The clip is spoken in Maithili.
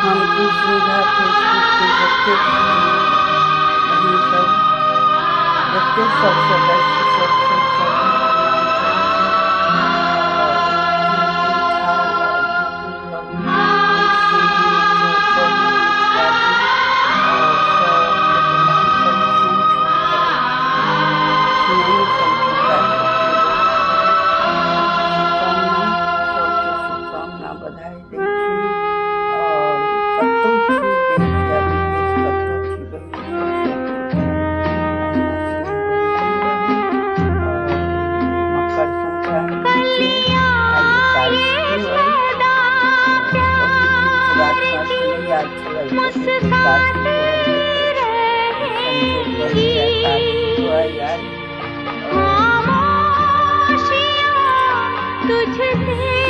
हम खुशबू झा फेसबुकके जतेक बहिन सब, जतेक सब सदस्य सब छै, सबके प्रणाम करै छी। आओर सबके प्रणाम करै छी। स्नेही संतुलिया सबके बहुत बहुत शुभकामना, सबके शुभकामना बधाई दै छी। आओर कतहु छी, देश या विदेश, कतहु छी बहिन सब, सबके अहिना स्नेह बनल रहै। आओर मकर संक्रान्तिके आइ एकादशी अइ। बहुत दिनके बाद हमरा नहि याद छलै, एकादशी पड़ल हेतै, संजोग बनि गेल, एकादशी अइ आइ। तुझसे।